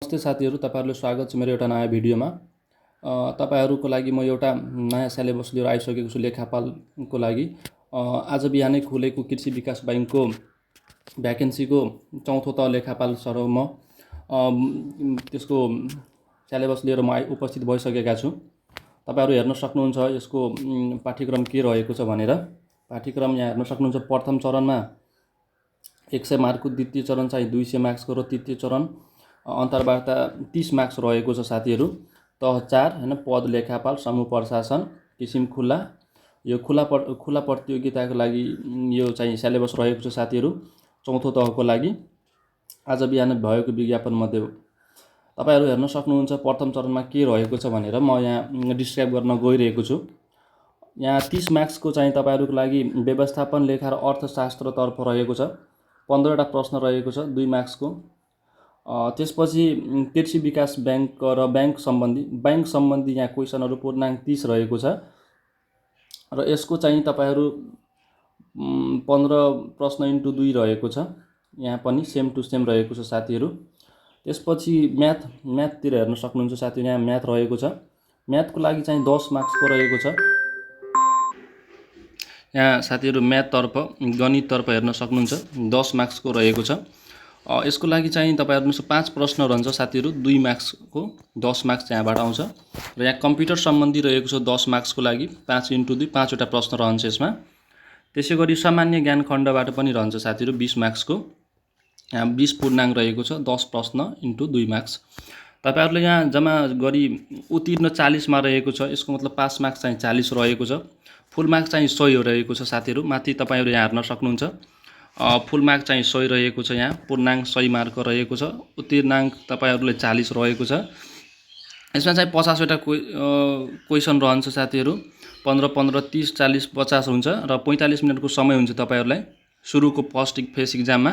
नमस्ते साथीहरू, तपाईँहरूले स्वागत छ मेरो एउटा नयाँ भिडियोमा। तपाईँहरूको लागि म एउटा नयाँ सिलेबस लिएर आइसकेको छु लेखापालको लागि। आज बिहानै खुलेको कृषि विकास बैङ्कको भ्याकेन्सीको चौथो तह लेखापाल सर म त्यसको सिलेबस लिएर म उपस्थित भइसकेका छु। तपाईँहरू हेर्न सक्नुहुन्छ यसको पाठ्यक्रम के रहेको छ भनेर। पाठ्यक्रम यहाँ हेर्न सक्नुहुन्छ। प्रथम चरणमा 100 मार्कको, द्वितीय चरण चाहिँ 200 मार्क्सको र तृतीय चरण अन्तर्वार्ता 30 मार्क्स रहेको छ साथीहरू। तह 4 हैन, पद लेखापाल, समूह प्रशासन, किसिम खुला। यो खुला प्रतियोगिताको लागि यो चाहिँ सिलेबस रहेको छ साथीहरू, चौथो तहको लागि। आज बिहान भएको विज्ञापन मध्ये तपाईँहरू हेर्न सक्नुहुन्छ प्रथम चरणमा के रहेको छ भनेर म यहाँ डिस्क्राइब गर्न गइरहेको छु। यहाँ 30 मार्क्सको चाहिँ तपाईँहरूको लागि व्यवस्थापन, लेखा र अर्थशास्त्रतर्फ रहेको छ। 15वटा प्रश्न रहेको छ 2 मार्क्सको। त्यसपछि कृषि विकास ब्याङ्क र ब्याङ्क सम्बन्धी यहाँ क्वेसनहरू पूर्णाङ्क 30 रहेको छ र यसको चाहिँ तपाईँहरू 15 प्रश्न इन्टु 2 रहेको छ। यहाँ पनि सेम टु सेम रहेको छ साथीहरू। त्यसपछि म्याथतिर हेर्न सक्नुहुन्छ साथीहरू, यहाँ म्याथ रहेको छ। म्याथको लागि चाहिँ 10 मार्क्सको रहेको छ। यहाँ साथीहरू म्याथतर्फ, गणिततर्फ हेर्न सक्नुहुन्छ 10 मार्क्सको रहेको छ। यसको लागि चाहिँ तपाईँहरू 5 प्रश्न रहन्छ साथीहरू, 2 मार्क्सको, 10 मार्क्स यहाँबाट आउँछ। र यहाँ कम्प्युटर सम्बन्धी रहेको छ 10 मार्क्सको लागि, 5 इन्टु 2, 5वटा प्रश्न रहन्छ यसमा। त्यसै गरी सामान्य ज्ञान खण्डबाट पनि रहन्छ साथीहरू 20 मार्क्सको। यहाँ 20 पूर्णाङ्क रहेको छ, 10 प्रश्न इन्टु 2 मार्क्स। तपाईँहरूले यहाँ जम्मा गरी उत्तीर्ण 40 मा रहेको छ। यसको मतलब पास मार्क्स चाहिँ 40 रहेको छ। फुल मार्क्स चाहिँ 100 रहेको छ साथीहरू। माथि तपाईँहरू यहाँ हेर्न सक्नुहुन्छ। फुल मार्क चाहिँ 100 रहेको छ। यहाँ पूर्णाङ्क 100 मार्क रहेको छ। उत्तीर्णाङ्क तपाईँहरूले 40 रहेको छ। यसमा चाहिँ 50वटा क्वेसन रहन्छ साथीहरू। 15, 15, 30, 40, 50 हुन्छ र 45 मिनटको समय हुन्छ तपाईँहरूलाई सुरुको फर्स्ट फेस इक्जाममा।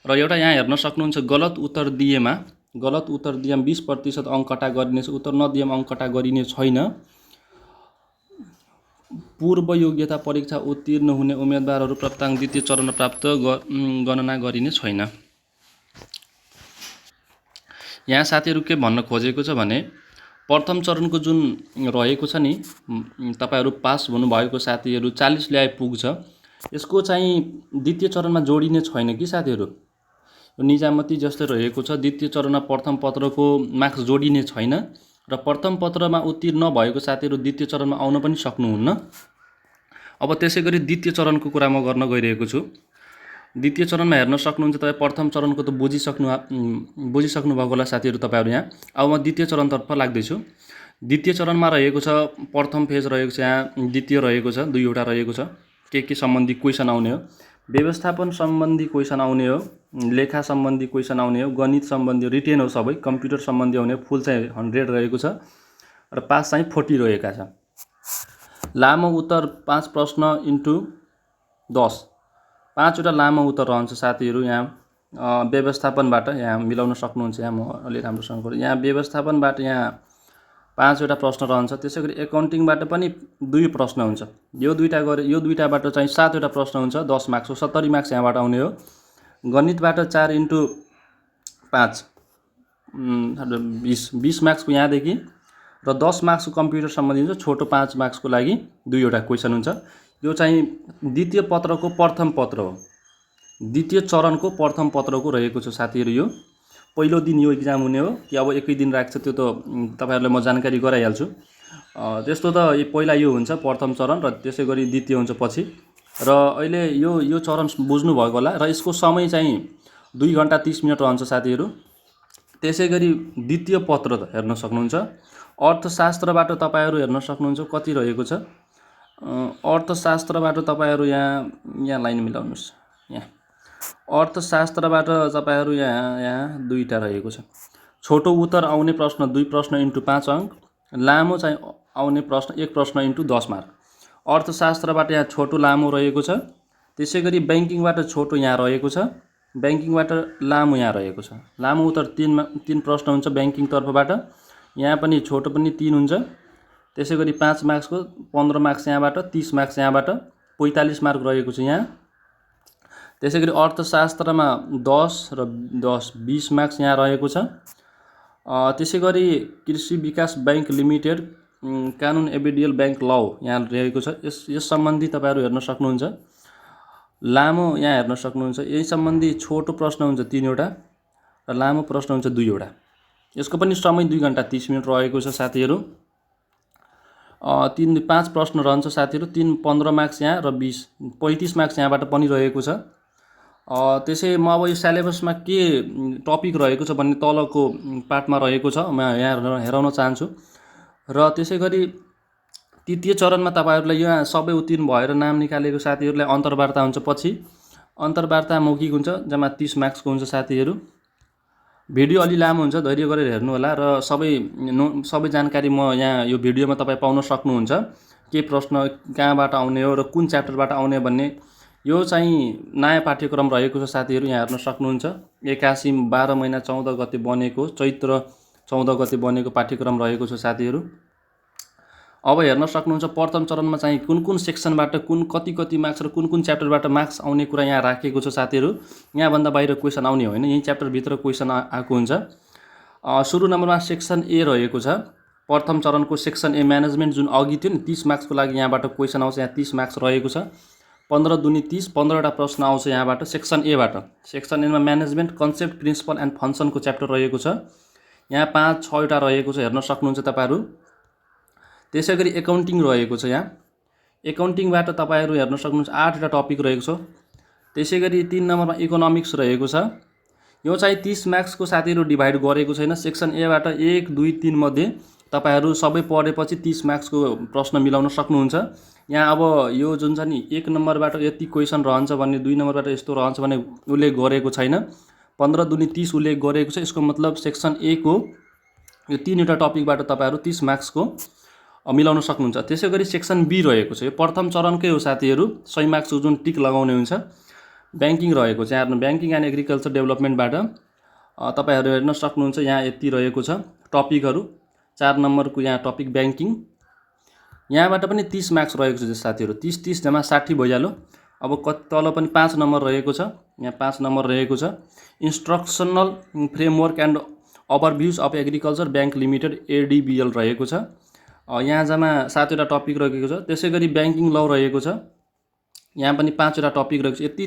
र एउटा यहाँ हेर्न सक्नुहुन्छ गलत उत्तर दिएमा 20% अङ्क कटा गरिनेछ। उत्तर नदिएमा अङ्क कटा गरिने छैन। पूर्व योग्यता परीक्षा उत्तीर्ण हुने उम्मेदवारहरू प्राप्ताङ्क द्वितीय चरण प्राप्त गणना गरिने छैन। यहाँ साथीहरू के भन्न खोजेको छ भने प्रथम चरणको जुन रहेको छ नि, तपाईँहरू पास हुनुभएको साथीहरू 40 ल्याए पुग्छ। यसको चाहिँ द्वितीय चरणमा जोडिने छैन कि साथीहरू। यो निजामती जस्तै रहेको छ। द्वितीय चरणमा प्रथम पत्रको मार्क्स जोडिने छैन र प्रथम पत्रमा उत्तीर्ण नभएको साथीहरू द्वितीय चरणमा आउन पनि सक्नुहुन्न। अब त्यसै गरी द्वितीय चरणको कुरा म गर्न गइरहेको छु। द्वितीय चरणमा हेर्न सक्नुहुन्छ तपाईँ प्रथम चरणको त बुझिसक्नु भएको होला साथीहरू तपाईँहरू यहाँ। अब म द्वितीय चरणतर्फ लाग्दैछु। द्वितीय चरणमा रहेको छ प्रथम फेज रहेको छ, यहाँ द्वितीय रहेको छ, 2वटा रहेको छ। के सम्बन्धी क्वेसन आउने हो, व्यवस्थापन सम्बन्धी क्वेसन आउने हो, लेखा सम्बन्धी क्वेसन आउने हो, गणित सम्बन्धी रिटेन हो सबै, कम्प्युटर सम्बन्धी आउने हो। फुल चाहिँ 100 रहेको छ र पास चाहिँ 40 रहेका छ। लामो उत्तर 5 प्रश्न इन्टु 10, 5वटा लामो उत्तर रहन्छ साथीहरू। यहाँ व्यवस्थापनबाट यहाँ मिलाउन सक्नुहुन्छ। यहाँ म अलि राम्रोसँग गरौँ। यहाँ व्यवस्थापनबाट यहाँ 5वटा प्रश्न रहन्छ। त्यसै गरी एकाउन्टिङबाट पनि 2 प्रश्न हुन्छ। यो दुईटाबाट चाहिँ 7वटा प्रश्न हुन्छ, 10 मार्क्सको, 70 मार्क्स यहाँबाट आउने हो। गणितबाट 4 इन्टु 5, 20 मार्क्सको यहाँदेखि र 10 मार्क्सको कम्प्युटर सम्बन्धी हुन्छ। छोटो 5 मार्क्सको लागि 2वटा क्वेसन हुन्छ। यो चाहिँ द्वितीय पत्रको प्रथम पत्र हो। द्वितीय चरणको प्रथम पत्रको रहेको छ साथीहरू। यो पहिलो दिन यो इक्जाम हुने हो कि अब एकै दिन राख्छ त्यो त तपाईँहरूलाई म जानकारी गराइहाल्छु। त्यस्तो त पहिला यो हुन्छ प्रथम चरण र त्यसै गरी द्वितीय हुन्छ पछि। र अहिले यो चरण बुझ्नु भएको होला र यसको समय चाहिँ 2 घण्टा 30 मिनट रहन्छ साथीहरू। त्यसै गरी द्वितीय पत्र त हेर्न सक्नुहुन्छ। अर्थशास्त्रबाट तपाईँहरू हेर्न सक्नुहुन्छ कति रहेको छ। अर्थशास्त्रबाट तपाईँहरू यहाँ लाइन मिलाउनुहोस्। यहाँ अर्थशास्त्रबाट तपाईँहरू यहाँ 2वटा रहेको छ। छोटो उत्तर आउने प्रश्न 2 प्रश्न इन्टु 5 अङ्क, लामो चाहिँ आउने प्रश्न 1 प्रश्न इन्टु 10 मार्क। अर्थशास्त्रबाट यहाँ छोटो लामो रहेको छ। त्यसै गरी ब्याङ्किङबाट छोटो यहाँ रहेको छ, ब्याङ्किङबाट लामो यहाँ रहेको छ। लामो उत्तर 3 प्रश्न हुन्छ ब्याङ्किङ तर्फबाट। यहाँ पनि छोटो पनि 3 हुन्छ। त्यसै गरी 5 मार्क्सको 15 मार्क्स यहाँबाट, 30 मार्क्स यहाँबाट, 45 मार्क रहेको छ यहाँ। त्यसै गरी अर्थशास्त्रमा 10 र 10, 20 मार्क्स यहाँ रहेको छ। त्यसै गरी कृषि विकास बैंक लिमिटेड कानुन एबिडियल बैंक ल यहाँ रहेको छ। यस सम्बन्धी तपाईँहरू हेर्न सक्नुहुन्छ। लामो यहाँ हेर्न सक्नुहुन्छ। यही सम्बन्धी छोटो प्रश्न हुन्छ 3वटा र लामो प्रश्न हुन्छ 2वटा। यसको पनि समय 2 घण्टा 30 मिनट रहेको छ साथीहरू। 5 प्रश्न रहन्छ साथीहरू। 15 मार्क्स यहाँ र 35 मार्क्स यहाँबाट पनि रहेको छ। त्यसै म अब यो सिलेबसमा के टपिक रहेको छ भन्ने तलको पार्टमा रहेको छ, म यहाँ हेराउन चाहन्छु। र त्यसै गरी तृतीय चरणमा तपाईँहरूलाई यहाँ सबै उत्तीर्ण भएर नाम निकालेको साथीहरूलाई अन्तर्वार्ता हुन्छ। पछि अन्तर्वार्ता मौखिक हुन्छ, जम्मा 30 मार्क्सको हुन्छ साथीहरू। भिडियो अलि लामो हुन्छ, धैर्य गरेर हेर्नु होला। र सबै जानकारी म यहाँ यो भिडियोमा तपाईँ पाउन सक्नुहुन्छ। के प्रश्न कहाँबाट आउने हो र कुन च्याप्टरबाट आउने भन्ने। यो चाहिँ नयाँ पाठ्यक्रम रहेको छ साथीहरू, यहाँ हेर्न सक्नुहुन्छ। 81 12 महिना 14 गते बनेको, चैत्र 14 गते बनेको पाठ्यक्रम रहेको छ साथीहरू। अब हेर्न सक्नुहुन्छ प्रथम चरणमा चाहिँ कुन कुन सेक्सनबाट कति मार्क्स र कुन च्याप्टरबाट मार्क्स आउने कुरा यहाँ राखेको छ साथीहरू। यहाँभन्दा बाहिर क्वेसन आउने होइन, यही च्याप्टरभित्र क्वेसन आएको हुन्छ। सुरु नम्बरमा सेक्सन ए रहेको छ। प्रथम चरणको सेक्सन ए म्यानेजमेन्ट जुन अघि थियो नि, 30 मार्क्सको लागि यहाँबाट क्वेसन आउँछ। यहाँ 30 मार्क्स रहेको छ। 15 दुनी 30, 15वटा प्रश्न आउँछ यहाँबाट सेक्सन एबाट। सेक्सन एमा म्यानेजमेन्ट कन्सेप्ट, प्रिन्सिपल एन्ड फङ्सनको च्याप्टर रहेको छ। यहाँ 5-6वटा रहेको छ, हेर्न सक्नुहुन्छ तपाईँहरू। त्यसै गरी एकाउन्टिङ रहेको छ। यहाँ एकाउन्टिङबाट तपाईँहरू हेर्न सक्नुहुन्छ 8वटा टपिक रहेको छ। त्यसै गरी 3 नम्बरमा इकोनोमिक्स रहेको छ। यो चाहिँ 30 मार्क्सको साथीहरू डिभाइड गरेको छैन। सेक्सन एबाट 1, 2, 3 मध्ये तपाईँहरू सबै पढेपछि 30 मार्क्सको प्रश्न मिलाउन सक्नुहुन्छ। यहाँ अब यो जुन छ नि 1 नम्बरबाट यति क्वेसन रहन्छ भन्ने, 2 नम्बरबाट यस्तो रहन्छ भन्ने उल्लेख गरेको छैन। 15 दुनी 30 उल्लेख गरेको छ। यसको मतलब सेक्सन ए को यो 3वटा टपिकबाट तपाईँहरू 30 मार्क्सको मिलाउन सक्नुहुन्छ। त्यसै गरी सेक्सन बी रहेको छ। यो प्रथम चरणकै हो साथीहरू। 100 मार्क्सको जुन टिक लगाउने हुन्छ। ब्याङ्किङ रहेको छ। यहाँ ब्याङ्किङ एन्ड एग्रिकल्चर डेभलपमेन्टबाट तपाईँहरू हेर्न सक्नुहुन्छ। यहाँ यति रहेको छ टपिकहरू। 4 नम्बरको यहाँ टपिक ब्याङ्किङ, यहाँबाट पनि 30 मार्क्स रहेको छ साथीहरू। 30 जम्मा 60 भइहाल्यो। अब तल पनि 5 नम्बर रहेको छ। यहाँ 5 नम्बर रहेको छ। Instructional framework and overviews of agriculture bank limited ADBL रहेको छ। यहाँ जम्मा 7वटा टपिक रहेको छ। त्यसै गरी ब्याङ्किङ ल रहेको छ। यहाँ पनि 5वटा टपिक रहेको छ। यति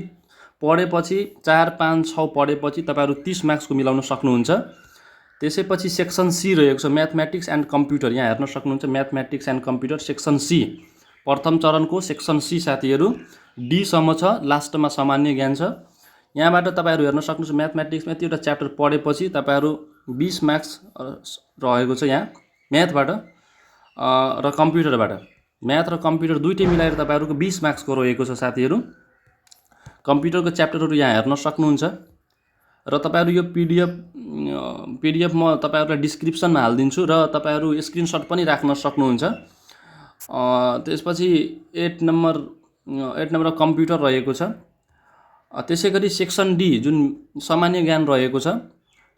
पढेपछि 4, 5, 6 पढेपछि तपाईँहरू 30 मार्क्सको मिलाउन सक्नुहुन्छ। त्यसैपछि सेक्सन सी रहेको छ, म्याथमेटिक्स एन्ड कम्प्युटर। यहाँ हेर्न सक्नुहुन्छ mathematics and computer section C. प्रथम चरणको सेक्सन सी साथीहरू डी सम्म छ। लास्टमा सामान्य ज्ञान छ। यहाँबाट तपाईँहरू हेर्न सक्नुहुन्छ म्याथमेटिक्समा यतिवटा च्याप्टर पढेपछि तपाईँहरू 20 मार्क्स रहेको छ यहाँ म्याथबाट र कम्प्युटरबाट। म्याथ र कम्प्युटर दुइटै मिलाएर तपाईँहरूको 20 मार्क्सको रहेको छ साथीहरू। कम्प्युटरको च्याप्टरहरू यहाँ हेर्न सक्नुहुन्छ। र तपाईँहरू यो पिडिएफ म तपाईँहरूलाई डिस्क्रिप्सनमा हालिदिन्छु र तपाईँहरू स्क्रिनसट पनि राख्न सक्नुहुन्छ। त्यसपछि 8 नम्बर कम्प्युटर रहेको छ। त्यसै गरी सेक्सन डी जुन सामान्य ज्ञान रहेको छ।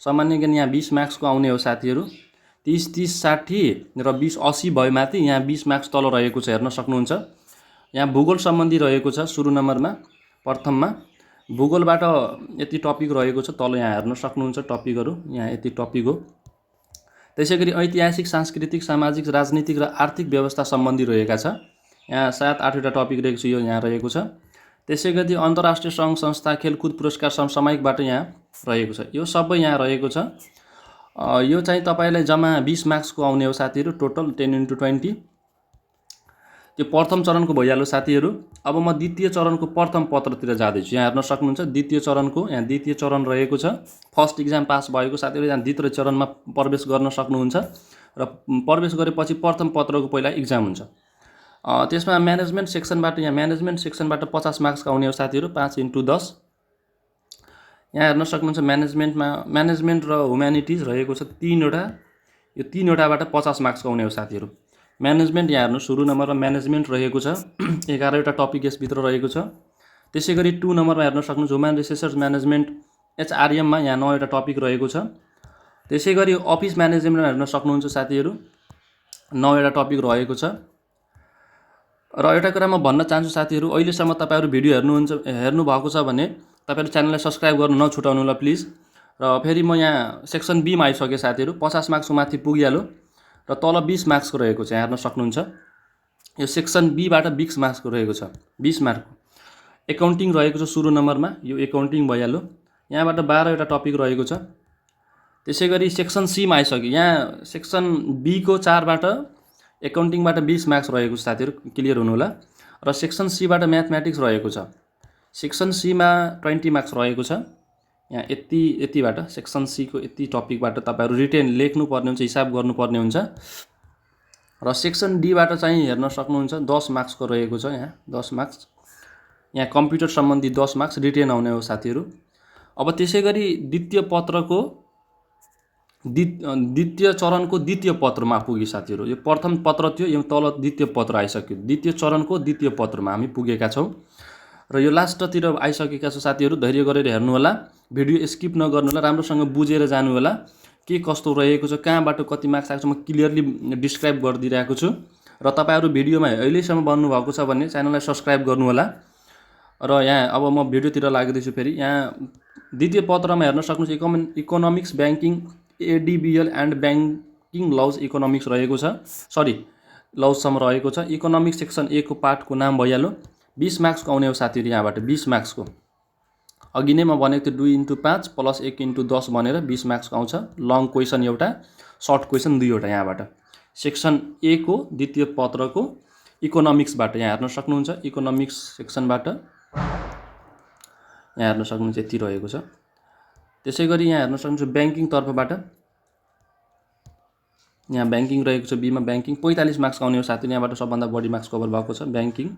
सामान्य ज्ञान यहाँ 20 मार्क्सको आउने हो साथीहरू। 30, 30, 60 र 20, 80 भयो माथि। यहाँ 20 मार्क्स तल रहेको छ, हेर्न सक्नुहुन्छ। यहाँ भूगोल सम्बन्धी रहेको छ। सुरु नम्बरमा प्रथममा भूगोलबाट यति टपिक रहेको छ। तल यहाँ हेर्न सक्नुहुन्छ टपिकहरू। यहाँ यति टपिक हो। त्यसै गरी ऐतिहासिक, सांस्कृतिक, सामाजिक, राजनीतिक र आर्थिक व्यवस्था सम्बन्धी रहेका छ। यहाँ 7-8वटा टपिक रहेको छ। यो यहाँ रहेको छ। त्यसै गरी अन्तर्राष्ट्रिय सङ्घ संस्था खेलकुद पुरस्कार समसामयिकबाट यहाँ रहेको छ। यो सबै यहाँ रहेको छ। यो चाहिँ तपाईँलाई जम्मा 20 मार्क्सको आउने हो साथीहरू। Total 10x20। त्यो प्रथम चरणको भइहाल्यो साथीहरू। अब म द्वितीय चरणको प्रथम पत्रतिर जाँदैछु। यहाँ हेर्न सक्नुहुन्छ द्वितीय चरणको, यहाँ द्वितीय चरण रहेको छ। फर्स्ट इक्जाम पास भएको साथीहरू यहाँ द्वितीय चरणमा प्रवेश गर्न सक्नुहुन्छ र प्रवेश गरेपछि प्रथम पत्रको पहिला इक्जाम हुन्छ। त्यसमा म्यानेजमेन्ट सेक्सनबाट, यहाँ म्यानेजमेन्ट सेक्सनबाट 50 मार्क्सका आउने हो साथीहरू। 5x10। यहाँ हेर्न सक्नुहुन्छ म्यानेजमेन्टमा म्यानेजमेन्ट र ह्युम्यानिटिज रहेको छ 3वटा। यो 3वटाबाट 50 मार्क्सको आउने हो साथीहरू। म्यानेजमेन्ट यहाँ हेर्नु सुरु नम्बरमा म्यानेजमेन्ट रहेको छ। 11वटा टपिक यसभित्र रहेको छ। त्यसै गरी 2 नम्बरमा हेर्न सक्नुहुन्छ ह्युमन रिसोर्सेस म्यानेजमेन्ट HRMमा यहाँ 9वटा टपिक रहेको छ। त्यसै गरी अफिस म्यानेजमेन्टमा हेर्न सक्नुहुन्छ साथीहरू 9वटा टपिक रहेको छ। र एउटा कुरा म भन्न चाहन्छु साथीहरू, अहिलेसम्म तपाईँहरू भिडियो हेर्नु भएको छ भने तपाईँहरू च्यानललाई सब्सक्राइब गर्न नछुटाउनु होला प्लिज। र फेरि म यहाँ सेक्सन बीमा आइसकेँ साथीहरू। 50 मार्क्सको माथि पुगिहाल्यो र तल 20 मार्क्सको रहेको छ, यहाँ हेर्न सक्नुहुन्छ। यो सेक्सन बीबाट 20 मार्क्सको रहेको छ, 20 मार्कको। एकाउन्टिङ रहेको छ सुरु नम्बरमा, यो एकाउन्टिङ भइहाल्यो। यहाँबाट 12वटा टपिक रहेको छ। त्यसै गरी सेक्सन सीमा आइसक्यो। यहाँ सेक्सन बीको 4बाट एकाउन्टिङबाट 20 मार्क्स रहेको छ साथीहरू, क्लियर हुनु होला। र सेक्सन सीबाट म्याथमेटिक्स रहेको छ। सेक्सन सीमा 20 मार्क्स रहेको छ। यहाँ यतिबाट सेक्सन सीको यति टपिकबाट तपाईँहरू रिटेन लेख्नुपर्ने हुन्छ, हिसाब गर्नुपर्ने हुन्छ। र सेक्सन डीबाट चाहिँ हेर्न सक्नुहुन्छ 10 मार्क्सको रहेको छ, यहाँ 10 मार्क्स। यहाँ कम्प्युटर सम्बन्धी 10 मार्क्स रिटेन आउने हो साथीहरू। अब त्यसै गरी द्वितीय चरणको द्वितीय पत्रमा पुगे साथीहरू। यो प्रथम पत्र थियो, यो तल द्वितीय पत्र आइसक्यो। द्वितीय चरणको द्वितीय पत्रमा हामी पुगेका छौँ र यो लास्टतिर आइसकेका छ साथीहरू। धैर्य गरेर हेर्नु होला, भिडियो स्किप नगर्नु होला, राम्रोसँग बुझेर जानु होला के कस्तो रहेको छ, कहाँबाट कति मार्क्स आएको छ म क्लियरली डिस्क्राइब गरिदिइरहेको छु। र तपाईँहरू भिडियोमा अहिलेसम्म बन्नुभएको छ भने च्यानललाई सब्सक्राइब गर्नु होला। र यहाँ अब म भिडियोतिर लाग्दैछु फेरि। यहाँ द्वितीय पत्रमा हेर्न सक्नुहुन्छ economics, banking, ADBL and banking laws economics रहेको छ, लजसम्म रहेको छ। इकोनोमिक्स सेक्सन ए को पार्टको नाम भइहाल्यो। 20 मार्क्सको आउने हो साथीहरू यहाँबाट, 20 मार्क्सको। अघि नै म भनेको थिएँ 2x5 प्लस 1x10 भनेर 20 मार्क्सको आउँछ। लङ क्वेसन एउटा, सर्ट क्वेसन 2वटा यहाँबाट। सेक्सन ए को द्वितीय पत्रको इकोनोमिक्सबाट यहाँ हेर्न सक्नुहुन्छ। इकोनोमिक्स सेक्सनबाट यहाँ हेर्न सक्नुहुन्छ यति रहेको छ। त्यसै गरी यहाँ हेर्न सक्नुहुन्छ ब्याङ्किङ तर्फबाट, यहाँ ब्याङ्किङ रहेको छ। बीमा ब्याङ्किङ 45 मार्क्स आउने हो साथीहरू, यहाँबाट सबभन्दा बढी मार्क्स कभर भएको छ ब्याङ्किङ।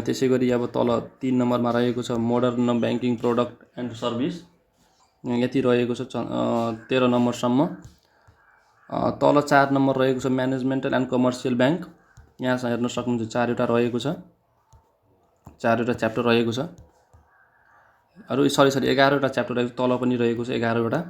त्यसै गरी अब तल 3 नम्बरमा रहेको छ modern banking product and service, यति रहेको छ 13 नम्बरसम्म। तल 4 नम्बर रहेको छ म्यानेजमेन्टल एन्ड कमर्सियल ब्याङ्क, यहाँ हेर्न सक्नुहुन्छ 4वटा रहेको छ, 4वटा च्याप्टर रहेको छ। 11वटा च्याप्टर रहेको, तल पनि रहेको छ 11वटा।